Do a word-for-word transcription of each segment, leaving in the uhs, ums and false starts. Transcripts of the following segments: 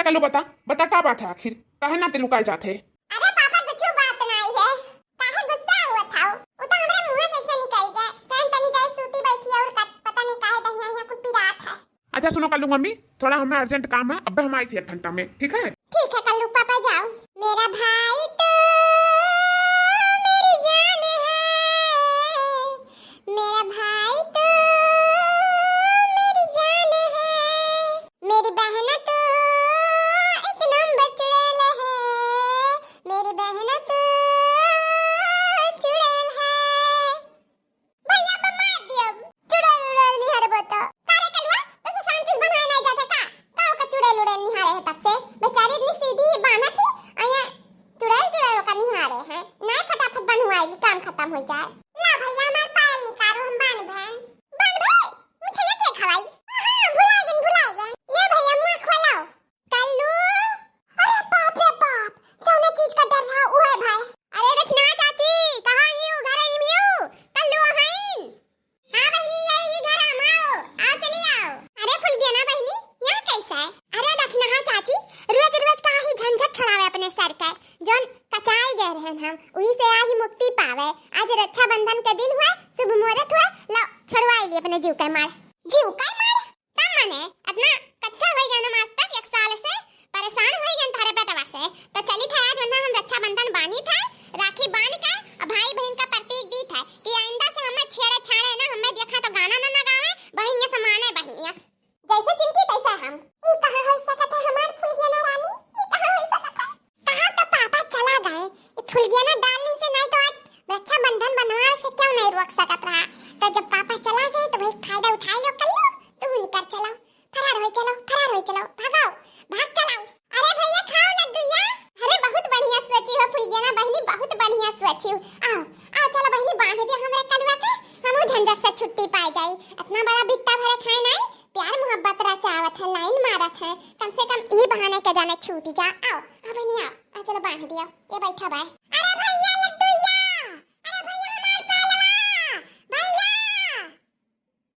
कल्लू बता, बता का बात है आखिर? काहे नाते लुकाए जात है? अरे पापा, कुछ बात नहीं है। काहे गुस्सा हुआ था? वो तो हमरे मुंह से ऐसे निकल गए। कहन तनी जाई सूती बैठी और कत-, पता नहीं काहे दहिया हिया कुल पिरात है। अच्छा सुनो कल्लू मम्मी, थोड़ा हमें urgent काम है, अब हम आई थी एक घंटा में, ठीक है? ठीक है कल्लू पापा, जाओ। मेरा भाई तू मेरी जान है, मेरा भाई तू मेरी जान है, मेरी बहन तू एक नंबर चुड़ैल है, मेरी बहन तू चुड़ैल है। भैया, अब मार दियो। चुड़ैल उड़ैल निहारबो तो। का रे कलुआ, तोसे शांति से बनवाए नहीं जाता का? का ओका चुड़ैल उड़ैल निहारे है तब से? बेचारी इतनी सीधी बान्हा थी, अइया चुड़ैल चुड़ैल ओका निहारे है। नहीं, फटाफट बनवाई ली, काम खत्म हो जाए। ला भैया, हमार पायल निकालो, हम बांध भैन। बांध भैन? मिठाइया के खवाई? हाँ, भुलाए गन, भुलाए गन। ले भैया, मुंह खोलो। कल्लू, अरे बाप रे बाप, जौने चीज का डर रहा, उहे भय। अरे दखिनहा चाची, कहाँ हियू? घरे में हियू? कल्लू हईन? हाँ बहिनी, यही ही घर हम आओ, आओ चली आओ। अरे फुलगेना बहिनी, यहाँ कैसा है? अरे दखिनहा चाची, रोज रोज का ही झंझट छुड़ावे अपने सर का, जौन कचाई गए रहन हम, वही से आही मुक्ति पावे। आज रक्षाबंधन के दिन हुआ, शुभ मुहूर्त हुआ, लो छुड़वाई ली अपने जीव का मार। जीव का मार? तब मने अतना कच्चा होई गए हम आज तक एक साल से, परेशान होई गए थारे बेटवा से। तो चली थे आज वरना हम रक्षाबंधन बांधी थे, राखी बांध के और भाई बहन का प्रतीक दी थे कि आइंदा से हमें छेड़े छाड़े ना, हमें देखा तो गाना ना ना गावे, बहिनिया समाने बहिनिया। जैसे चिंकी तैसा हम। ई कहाँ हो सकत है हमार फुलगेना रानी? ई कहाँ हो सकत है? कहाँ तो पापा चला गए? ई फुलगेना डार्लिंग से नहीं तो आज रक्षाबंधन बनवावे से क्यों नहीं रोक सकत रहा? तो जब पापा चला गए तो वही फायदा उठाए लो कल्लू, तू निकल चलो, फरार हो चलो, फरार हो चलो, भागो, भाग चलो। अरे भैया खाओ लड्डूया। अरे बहुत बढ़िया सोची हो फुलगेना बहिनी, बहुत बढ़िया सोची हो। आओ, आओ चलो बहिनी बांध दे हमरे कलुआ के, हमहू झंझट से छुट्टी पाए जाई। इतना बड़ा बित्ता भरे खाए नहीं, प्यार मोहब्बत रचावत है, लाइन मारत है, कम से कम ई बहाने के जाने छूट जा। आओ, आओ बहिनी आओ, आ चलो बांध दिया, ये बैठा बाय। अरे भैया लड्डूया, अरे भैया हमार पालवा, भैया।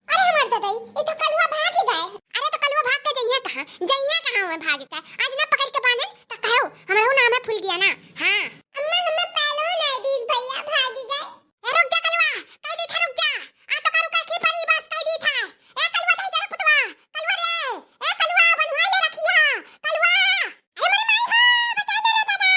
अरे हमार ददाई, ई तो कलुआ भाग ही गए। अरे तो कलुआ भाग के जइया कहाँ, जइया कहाँ हुए भाग के? आज ना पकड़ के बांधन, तो कहो, हमारो नाम है फुलगेना। हाँ। अम्मा हमें पालो नहीं दीस भैया, भाग ही गए। ए, रुक जा कलुआ, कह दी था रुक जा। आ तो का रुका की परी बस कह दी था। ए कलुआ, कह जरा पुतवा, कलुआ रे, ए कलुआ, बनवा ले रखिया, कलुआ। अरे मोरे माई हो, बचा ले रे दादा।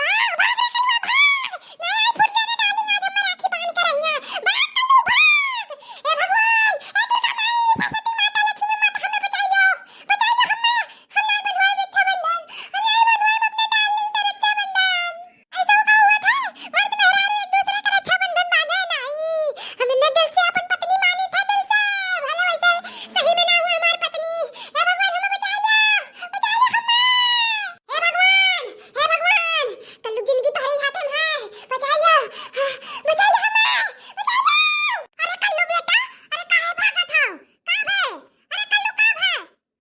भाग, भाग रे कलुआ, भाग। नहीं, फुलगेना डार्लिंग, आज हमें राखी बांध के रहिया। भाग कलू, भाग। ए भगवान, ए दुर्गा माई, सरस्वती माता, लक्ष्मी माता, हमें बचाइयो। बचाइयो हमें। हम नहीं बंधवाए रक्षाबंधन। हम नहीं बंधवाए अपने डार्लिंग से रक्षाबंधन। ऐसा का हुआ था? मर्द मेहरारू एक दूसरे का रक्षाबंधन बांधे नहीं। हम इन्हें दिल से अपन पत्नी मानी था, दिल से। भले वैसे सही में ना हुआ हमार पत्नी। हे भगवान, हमें बचा लो, बचा लो हमें। हे भगवान, हे भगवान, कल्लू जिंदगी तोहरे हाथे में है। बचा लो, बचा लो हमें, बचा लो। अरे कल्लू बेटा, अरे काहे भागत हो? का भे? अरे कल्लू का भे?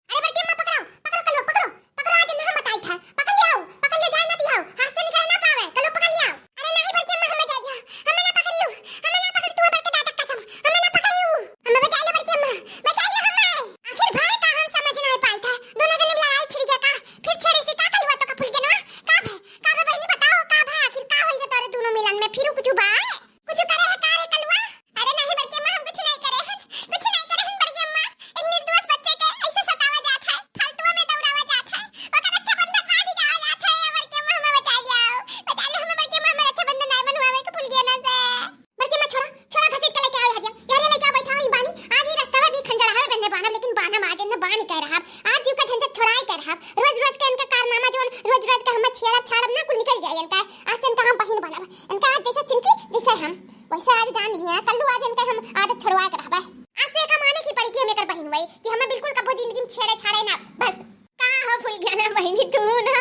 अरे बड़की अम्मा पकड़ो, पकड़ो कल्लू, पकड़ो, पकड़ो, आज ना हम बताई था। पकड़ लियाओ, पकड़ ले जाए ना दियाओ, हाथ से निकल ना पावे, कल्लू पकड़ लियाओ। अरे नहीं बड़की अम्मा, हमें जाइयो, हमें ना पकड़ियो, हमें ना पकड़, तू बड़के दादा कसम, हमें ना पकड़ियो। हमें बचा ले बड़की अम्मा, बचा ले हमें। आखिर भाई का हम समझ नहीं पाई था, दोनों जने लड़ाई छिड़ गया का, फिर छेड़े से का कलुआ तो का फुलगेना, का भे, का भे बहिनी बताओ, का भे आखिर का होई है तोरे दोनों मिलन में, फिर कुछ बा? कुछ करे है का रे कलुआ? अरे नहीं बड़की अम्मा, हम कुछ नहीं करे हैं, कुछ नहीं करे हैं बड़की अम्मा। एक निर्दोष बच्चे के ऐसे सतावा जात है, फालतुआ में दौड़ावा जात है, ओकर रक्षाबंधन बांध जावा जात है। बड़की अम्मा हमें बचा लियाओ, बचा ले हमें बड़की अम्मा, हमें रक्षाबंधन नहीं बनवावे के फुलगेना से। बड़की अम्मा छोड़ा, छोड़ा, घसीट के लेके आओ यहाँ, यहाँ लेके आओ, बैठा वहीं बानी। आज ही रास्ता में भी खंजर हवे बन्ने बानब, लेकिन बानब आज इन्हें बानी कह रहा। आज जीव का झंझट छोड़ाई कह रहा। रोज रोज के इनका कारनामा जो रोज रोज का हमें छेड़ब छाड़ब ना कुल निकल जाए इनका। आज से इनका हम बहिन बनब। इनका आज जैसे चिंकी, जैसे हम, वैसे आज जान लिया। कल्लू आज इनका हम आदत छुड़वा के रहबे। आज से एका माने की पड़ी कि हम एकर बहिन हुई, कि हमें बिल्कुल कबो जिंदगी में छेड़े छाड़े ना, बस। का हो फुलगेना बहिनी, तू ना,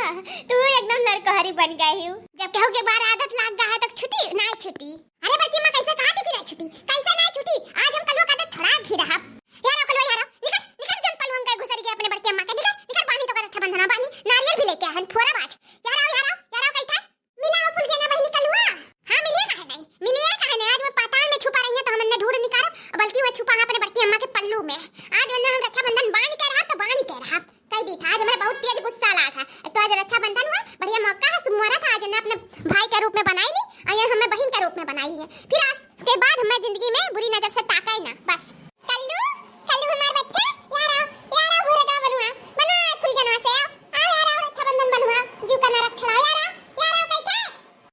तू एकदम लड़कहरी बन गई हो। जब केहू के बार आदत लाग गा है तो छुटी, ना छुटी। अरे बड़की अम्मा, कैसे कहा थी कि ना छुटी, कैसे ना छुटी? आज हम कल्लू का आदत छुड़ा के रहब। यार आओ कल्लू, यार आओ, निकल, निकल जन पलवंग के घुसर गए अपने बड़की अम्मा के, निकल, निकल बानी तो कर रक्षाबंधन बानी, नारियल भी लेके आहन, फोरा बाज। यार आओ, यार आओ, यार आओ, कैसे? मिला हो फुलगेना बहिनी कलुआ? हाँ, मिलिए काहे नहीं? मिलिए काहे नहीं? आज वो पाताल में छुपा रही है तो हम इन्हें ढूंढ निकालब, बल्कि वो छुपा फिर आज के बाद हमार जिंदगी में बुरी नजर से ताकाई ना, बस। कल्लू, कल्लू हमार बच्चा, यार आओ, यार आओ भोरे का बनुआ, बनुआ फुलगनवा से आओ, आओ यार आओ, रक्षाबंधन बनुआ, जीव का ना रक्षा, यार आओ, यार आओ, कैसे?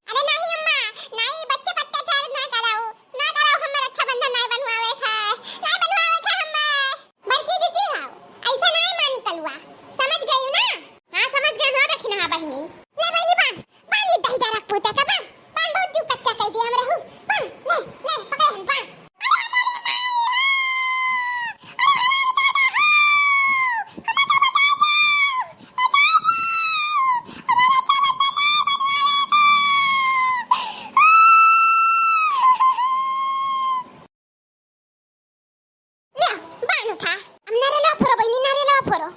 अरे नाही अम्मा, नाही, बच्चे पे अत्याचार ना कराओ, ना कराओ, हमें रक्षाबंधन नाही बनवावे का, नाही बनवावे का हमें। बड़की जीजी हाव, ऐसा नाही मानी कलुआ, समझ गई ना? हाँ समझ गए ना, रखी ना बहिनी। ले बहिनी बांध, बांध ये दही जरा पोता का बांध, बांध बहुत जीव कच्चा कर दिया हमरा हूँ, बांध, ले, ले, पकड़े हम, बांध। अरे हमारी माई हो, अरे हमारे दादा हो, हमें तो बचा लो, बचा लो, हमारा रक्षाबंधन नाही बनवावे का। या, बान उठा। अब नारेलवा फोरो बहिनी, नारेलवा फोरो।